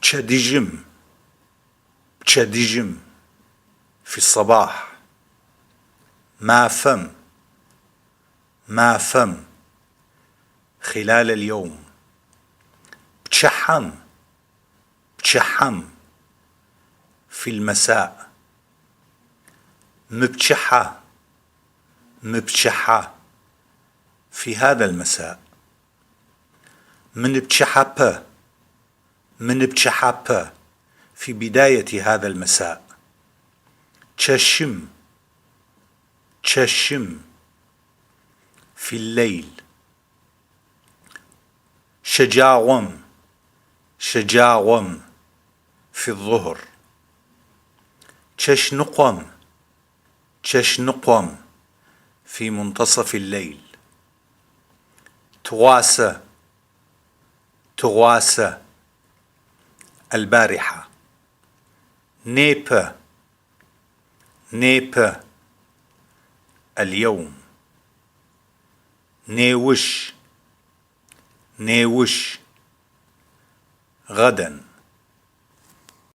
Пчэдыжьым, пчэдыжьым, في الصباح. Мафэм, мафэм, خلال اليوم. Пчыхьэм, пчыхьэм, في المساء. Мыпчыхьэ, мыпчыхьэ, في هذا المساء. Мыныпчыхьапэ, мыныпчыхьапэ, في بداية هذا المساء. Чэщым, чэщым, في الليل. Щэджагъом, щэджагъом, في الظهر. Чэщныкъом, чэщныкъом, في منتصف الليل. Тыгъуасэ, тыгъуасэ, البارحة. Непэ, непэ, اليوم. Неущ, неущ, غدا.